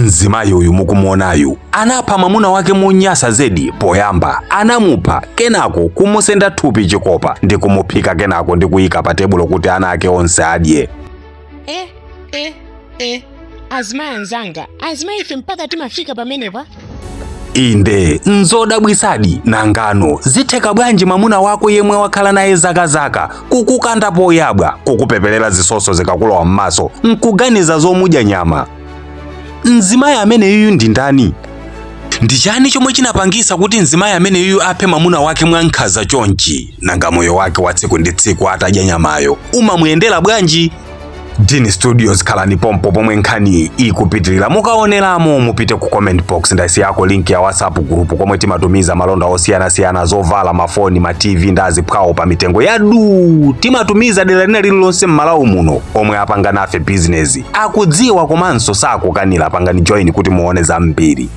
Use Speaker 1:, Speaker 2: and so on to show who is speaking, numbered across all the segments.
Speaker 1: Mzimayi uyu mukumuonayu anapha mwamuna wake monyasa zedi. Poyamba anamupha, kenako kumusenda thupi chikopa ndi kumuphika, kenako ndi kuyika pa tebulo kuti ana ake onse adye.
Speaker 2: E e e, azimayi anzanga, azimayi ife mpaka timafika pamenepa?
Speaker 1: Inde, nzodabwisadi. Nangano zitheka bwanji mwamuna wako yemwe wakhala naye zakazaka kukukanda poyabwa, kukupeperera zisoso zikakulowa m'maso, nkuganiza zomudya nyama? Mzimayi ameneyuyu ndi ndani? Ndi chani chomwe chinapangisa kuti mzimayi ameneyuyu aphe mwamuna wake mwankhanza chonchi? Nanga moyo wake wa tsiku ndi tsiku atadya nyamayo umamuyendera bwanji? Dini Studios, khalani pompo pomwe nkhani ikupitirira. Mukaoneramo, mupite ku comment box, ndasiyako link ya WhatsApp group komwe timatumiza malonda osiyanasiyana, zovala, mafoni, ma TV ndi aziphwawo pa mitengo ya du. Timatumiza dera lina lililonse m'Malawi muno. Omwe apanga nafe business akudziwa komanso sakukanira. Pangani join kuti muone zambiri.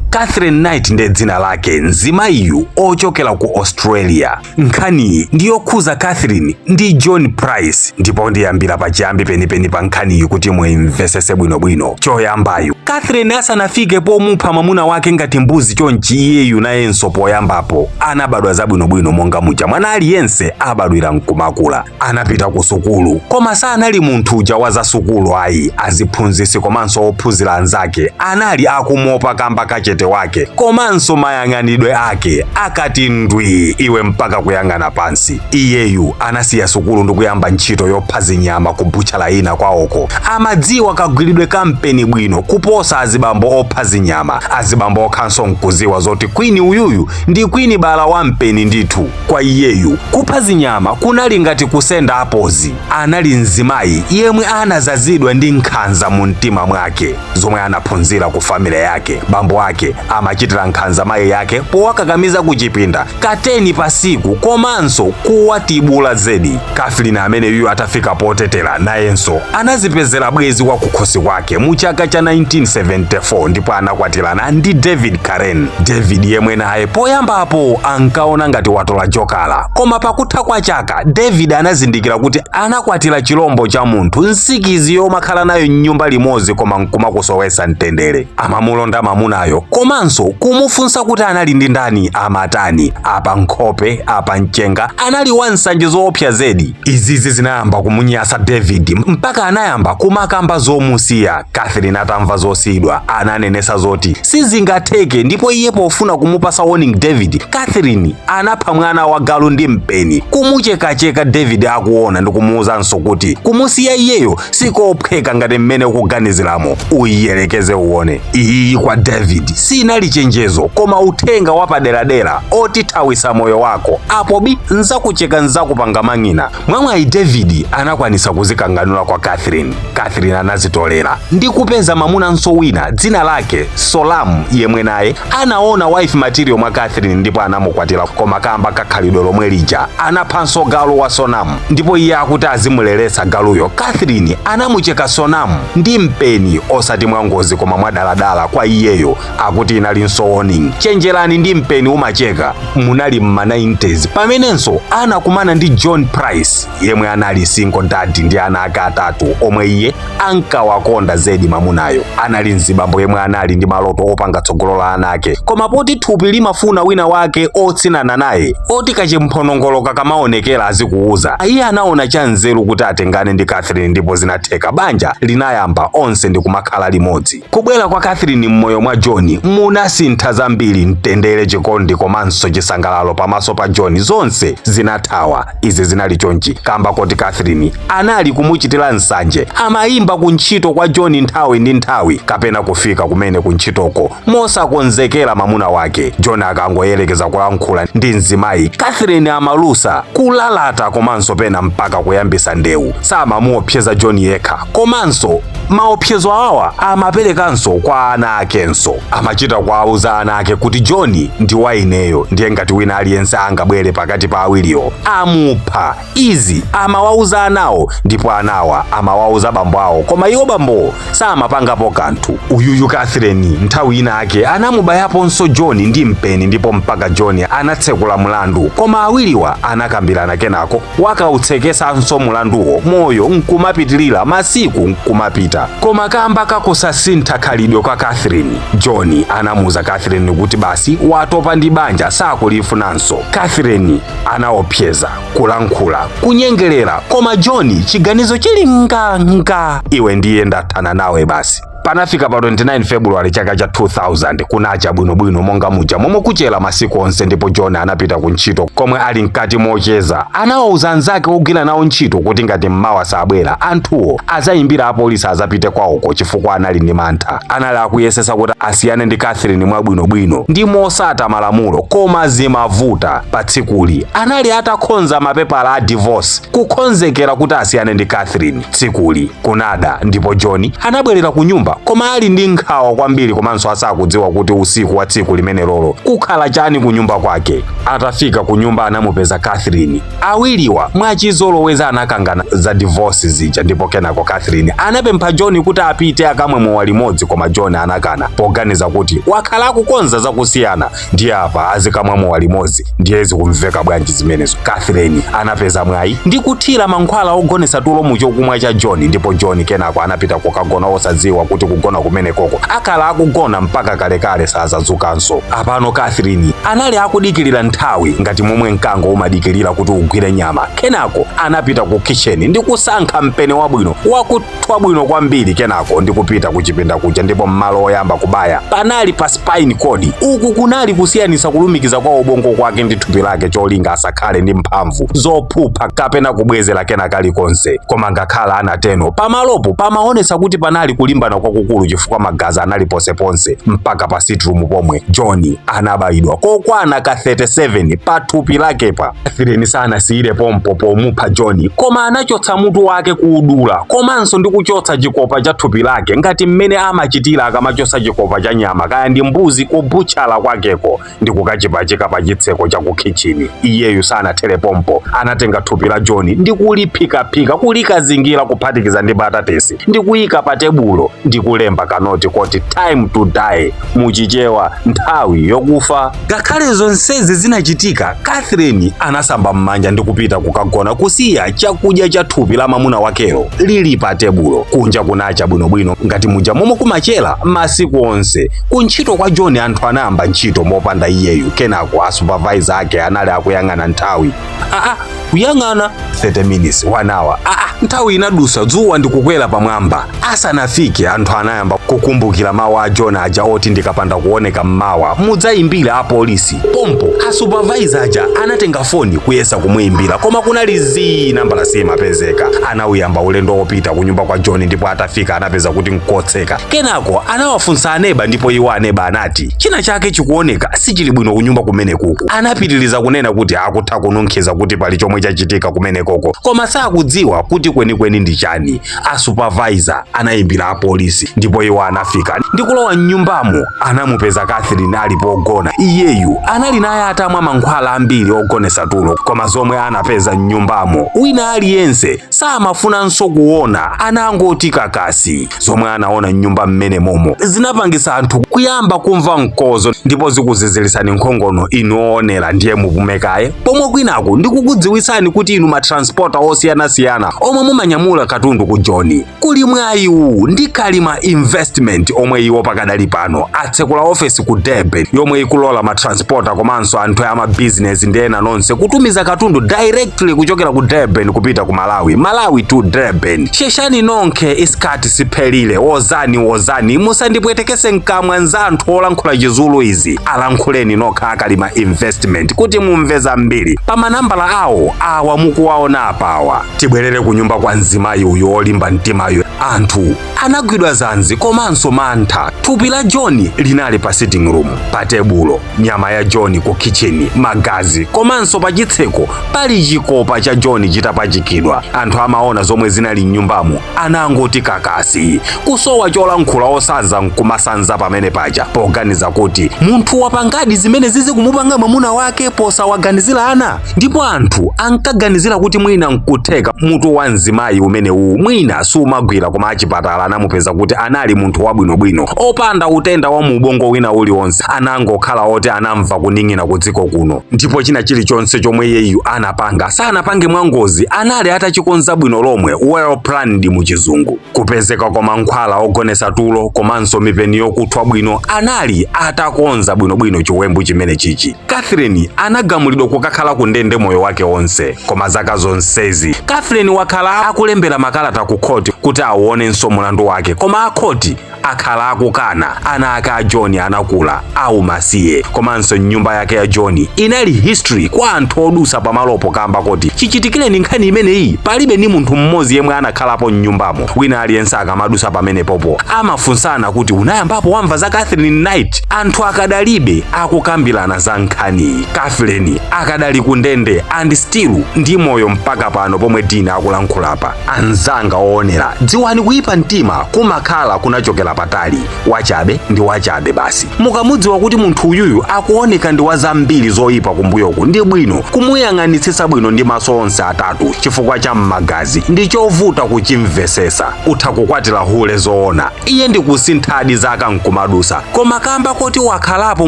Speaker 1: Catherine Knight ndiye dzina lake, mzimayiyu ochokera ku Australia. Nkhaniyi ndiyokhuza Catherine ndi John Price, ndipo ndiyambira pachiyambi penipeni pa nkhaniyi kuti muimvesese bwinobwino. Choyambayu, Catherine asanafike pomupha mwamuna wake ngati mbuzi chonchi, iyeyu nayenso poyambapo anabadwa zabwinobwino monga muja mwana aliyense abadwira nkumakula. Anapita ku sukulu, koma sanali munthu uja wa za sukulu ayi. Aziphunzitsi komanso ophunzira anzake anali akumuopa kamba kachete wake komanso mayang'anidwe ake, akati ndwi iwe mpaka kuyang'ana pansi. Iyeyu anasiya sukulu ndi kuyamba ntchito yopha zinyama ku butchala ina kwawoko. Amadziwa kagwiridwe kampeni bwino kuposa azibambo opha zinyama. Azibambo okhanso nkuziwa zoti queen uyuyu ndi queen bala wampeni ndithu. Kwa iyeyu kupha zinyama kunali ngati kusenda apozi. Anali mzimayi yemwe anazazidwa ndi nkhanza mu mtima mwake, zomwe anaphunzira ku family yake. Bambo ake amachitira nkhanza mayi yake powakakamiza kuchipinda ka 10 pasiku komanso kuwatibula zedi. Catherine ameneyu atafika potetera, nayenso anazipezera bwezi wa kukhosi kwake mu chaka cha 1974 ndipo anakwatirana ndi David Karen. David yemwe naye poyambapo ankaona ngati watola jokala, koma pakutha kwa chaka David anazindikira kuti anakwatira chilombo cha munthu, nsikizi yomakhala nayo mnyumba limodzi koma nkumakusowesa mtendere. Amamulonda mamunayo komanso kumufunsa kuti anali ndi ndani, amatani, apa nkhope apa mchenga. Anali wansanje zoopsa zedi. Izizi zinayamba kumunyasa David mpaka anayamba kumakamba zomusiya. Catherine atamva zosiyidwa, ananenesa zoti sizingatheke, ndipo iye pofuna kumupasa warning David, Catherine anapha mwana wa galu ndi mpeni, kumuchekacheka David akuona, ndi kumuwuzanso kuti kumusiya iyeyo sikophweka ngati mmene ukuganiziramo, uyiyelekeze uone. Iyi kwa David sinali chenjezo koma uthenga wapaderadera otithawisa moyo wako, apo bi nzakucheka, nzakupanga mang'ina. Mwamwayi David anakwanisa kuzikanganula kwa Catherine. Catherine anazitolera ndi kupeza mamunanso wina dzina lake Solam, yemwe naye anaona wife material mwa Catherine ndipo anamukwatira. Koma kamba kakhalidwe lomwe lija, anaphanso galu wa Sonam, ndipo iye akuti azimuleretsa galuyo. Catherine anamucheka Sonam ndi mpeni, osati mwangozi koma mwadaladala. Kwa iyeyo akuti inalinso warning: chenjerani ndi mpeni, umacheka. Munali mma 90s pamenenso anakumana ndi John Price, yemwe anali single dad ndi ana ake atatu omwe iye ankawakonda zedi. Mamunayo anali mzibambo yemwe anali ndi maloto opanga tsogolo la ana ake, koma poti thupi limafuna wina wake otsinana naye, oti kachimphonongolo kakamaonekera azikuuza, iye anaona cha nzeru kuti atengane ndi Catherine, ndipo zinatheka. Banja linayamba, onse ndi kumakhala limodzi. Kubwera kwa Catherine m'moyo mwa John munasintha zambiri. Mtendere, chikondi komanso chisangalalo pamaso pa John zonse zinathawa. Izi zinali chonchi kamba koti Catherine anali kumuchitira nsanje. Amayimba ku ntchito kwa John nthawi ndi nthawi kapena kufika kumene ku ntchitoko mosakonzekera mamuna wake. John akangoyerekeza kulankhula ndi mzimayi, Catherine amalusa, kulalata komanso pena mpaka kuyambisa ndewu. Samamuopseza John yekha, komanso maopsezo awa amaperekanso kwa ana akenso. Amachita kuwauza ana ake kuti John ndi wa ineyo, ndiye ngati wina aliyense angabwere pakati pa awiriwo amupha. Izi amawauza anawo, ndipo anawa amawauza bambo awo, koma iwo bambowo samapangapo kanthu. Uyuyu Catherine nthawi ina ake anamubayaponso John ndi mpeni, ndipo mpaka John anatsekula mlandu, koma awiriwa anakambirana, kenako wakautsekesanso mulanduwo, moyo nkumapitilira, masiku nkumapita. zinapita. Koma kamba kakusasintha khalidwe kwa Catherine, John anamuuza Catherine kuti basi, watopa ndi banja, sakulifunanso. Catherine anaopseza, kulankhula, kunyengerera, koma John chiganizo chili nga iwe ndiye ndathana nawe basi. Panafika pa 29 February chaka cha 2000, kunacha bwinobwino monga muja momwe kuchera masiku onse, ndipo John anapita ku ntchito. Komwe ali mkati mocheza, anawauza anzake ogwira nawo ntchito kuti ngati mmawa sabwera, anthuwo azayimbira apolisi azapite kwawoko, chifukwa anali ndi mantha. Anali akuyesesa kuti asiyane ndi Catherine mwabwinobwino ndi mosata malamulo, koma zimavuta. Pa tsikuli anali atakonza mapepala a divorce, kukonzekera kuti asiyane ndi Catherine. Tsikuli kunada ndipo John anabwerera ku nyumba, koma ali ndi nkhawa kwambiri komanso asakudziwa kuti usiku wa tsiku limenelolo kukhala chani ku nyumba kwake. Atafika ku nyumba anamupeza Catherine. Awiriwa mwachizoloweza anakangana za divorce zija, ndipo kenako Catherine anapempha John kuti apite akamwe mowa limodzi, koma John anakana poganiza kuti wakhala akukonza zakusiyana, ndiye apa azikamwa mowa limodzi, ndiye zikumveka bwanji zimenezo? Catherine anapeza mwayi ndi kuthira mankhwala ogonesa tulo mu chokumwa cha John, ndipo John kenako anapita kukagona osadziwa kuti kugona kumenekoko akhala akugona mpaka kalekale, sazadzukanso. Apano Catherine anali akudikirira nthawi ngati momwe mkango umadikirira kuti ugwire nyama. Kenako anapita ku kitchen ndi kusankha mpeni wabwino wakuthwa bwino kwambiri, kenako ndi kupita ku chipinda kuja, ndipo mmalo oyamba kubaya panali pa spine cord. Uku kunali kusiyanisa kulumikiza kwa ubongo kwake ndi thupi lake, cholinga asakhale ndi mphamvu zophupha kapena kubwezera kena kalikonse. Koma ngakhala anateno, pamalopo pamaonesa kuti panali kulimbana kwakukulu, chifukwa magazi anali ponseponse mpaka pa sitting room pomwe. John anabayidwa kokwana ka 37 pa thupi lakepa. Catherine sanasiyire pompo pomupha John, koma anachotsa mutu wake kuudula komanso ndi kuchotsa chikopa cha thupi lake, ngati mmene amachitira akamachotsa chikopa cha nyama, kaya ndi mbuzi, kubutchala kwakeko, ndi kukachipachika pa chitseko cha ku kitchen. Iyeyu sanathere pompo, anatenga thupi la John ndi kuliphikaphika, kulikazingira kuphatikiza ndi batatesi, ndi kuyika pa tebulo ndi kulemba kanoti koti "Time to die", muchichewa "Nthawi yokufa". Ngakhale zonsezi zinachitika, Catherine anasamba m'manja ndi kupita kukagona, kusiya chakudya cha thupi la mwamuna wakelo lili pa tebulo. Kunja kunacha bwinobwino ngati muja momwe kumachera masiku onse. Kuntchito kwa John anthu anayamba ntchito mopanda iyeyu. Kenako a supervisor ake anali akuyang'ana nthawi, aa, kuyang'ana 30 minutes, 1 hour, aa, nthawi inadusa, dzuwa ndikukwera pamwamba asanafike. Anthu anayamba kukumbukira mawu a John aja oti "Ndikapanda kuoneka mmawa mudzayimbira apolisi." Pompo a supervisor aja anatenga foni kuyesa kumuyimbira, koma kunali zii, nambala simapezeka. Anawuyamba ulendo wopita kunyumba kwa John, ndipo atafika anapeza kuti nkotseka. Kenako anawafunsa aneba, ndipo iwo aneba anati china chake chikuoneka sichili bwino kunyumba kumenekuku. Anapitiriza kunena kuti akutha kununkhiza kuti pali chomwe chachitika kumenekoko, koma sakudziwa kuti kwenikweni ndi chani. A supervisor anayimbira apolisi, ndipo iwo anafika ndi kulowa mnyumbamo. Anamupeza Catherine ali pogona. Iyeyu anali naye atamwa mankhwala ambiri ogonesa tulo, koma zomwe anapeza mnyumbamo wina aliyense samafunanso kuona, anangoti kakasi. Zomwe anaona mnyumba mmene momo zinapangisa anthu kuyamba kumva mkozo ndipo zikuzizilisani nkhongono inu oonera, ndiye mupumekaye pomwe. Kwinaku ndikukudziwitsani kuti inu ma transporter osiyanasiyana omwe mumanyamula katundu ku Joni, kuli mwayi uwu ndi Kalima Investment, omwe iwo pakadali pano atsekula ofesi ku Durban yomwe ikulola ma transporter komanso anthu amabizinesi ndi ena nonse kutumiza katundu directly kuchokera ku Durban kupita ku Malawi, Malawi to Durban. Sheshani nonke, isikati siphelile. Wozani, wozani, musandipwetekese mkamwa nzanthu olankhula Chizulu izi, alankhuleni nokha akalima Investment kuti mumve zambiri pa manambala awo awa mukuwaona apawa. Tibwerere ku nyumba kwa mzimayi uyu olimba mtimayo. Anthu anagwidwa zanzi komanso mantha. Thupi la John linali pa sitting room pa tebulo, nyama ya John ku kitchen, magazi, komanso pa chitseko pali chikopa cha John chitapachikidwa. Anthu amaona zomwe zinali mnyumbamo anangoti kakasi, kusowa cholankhula, osanza nkumasanza pamene paja, poganiza kuti munthu wapangadi zimene zizikumupanga mwamuna wake posawaganizira ana. Ndipo anthu ankaganizira kuti mwina nkutheka mutu wa mzimayi umenewu mwina sumagwira, koma achipatala anamupeza kuti anali munthu wabwinobwino opanda utenda wa muubongo wina uliwonse. Anangokhala oti anamva kuning'ina ku dziko kuno, ndipo china chilichonse chomwe iyeyu anapanga sanapange mwangozi, anali atachikonza bwino lomwe, well planned mu Chizungu. Kupezeka kwa mankhwala ogonesa tulo komanso mipeni yokuthwa bwino, anali atakonza bwinobwino chiwembu chimene chichi. Catherine anagamulidwa kukakhala ku ndende moyo wake wonse, koma zaka zonsezi Catherine wakhala akulembera makalata ku khoti kuti aonenso mulandu wake, koma akhoti akhala akukana. Ana ake a John anakula aumasiye, komanso nyumba yake ya John inali history kwa anthu odusa pamalopo, kamba koti chichitikireni nkhani imeneyi palibe ni munthu mmodzi yemwe anakhalapo mnyumbamo. Wina aliyense akamadusa pamenepopo amafunsana kuti, "Unayambapo wamva za Catherine Knight?" Anthu akadalibe akukambirana za nkhaniyi. Catherine akadali kundende and still ndi moyo mpaka pano pomwe Dina akulankhulapa. Anzanga oonera, dziwani kuyipa mtima kumakhala kunachokera patali. Wachabe ndi wachabe basi. Mukamudziwa kuti munthu uyuyu akuoneka ndi wa zambiri zoyipa kumbuyoku, ndi bwino kumuyang'anitsitsa bwino ndi maso onse atatu, chifukwa cha mmagazi ndi chovuta kuchimvesesa. Utha kukwatira hule zoona, iye ndi kusinthadi zaka nkumadusa, koma kamba koti wakhalapo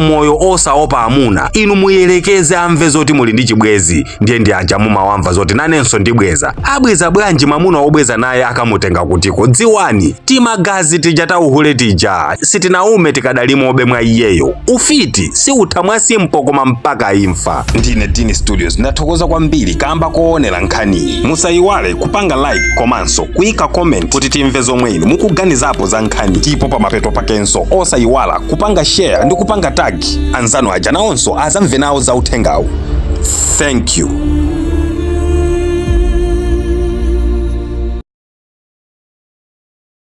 Speaker 1: moyo osaopa amuna, inu muyelekeze amve zoti muli ndi chibwezi, ndiye ndi aja mumawamva zoti nanenso ndibweza. Abweza bwanji? Mwamuna wobweza naye akamutenga kutiko? Dziwani timagazi tija tauhule tija sitinaume, tikadalimobe mwa iyeyo. Ufiti siutha mwa simple, koma mpaka imfa. Ndine Dini Studios, ndathokoza kwambiri kamba koonera nkhaniyi. Musayiwale kupanga like komanso kuyika comment kuti timve zomwe inu mukuganizapo za nkhani, ndipo pamapeto pakenso osayiwala kupanga share ndi kupanga tag anzanu aja, nawonso azamve nawo za uthengawu. Thank you.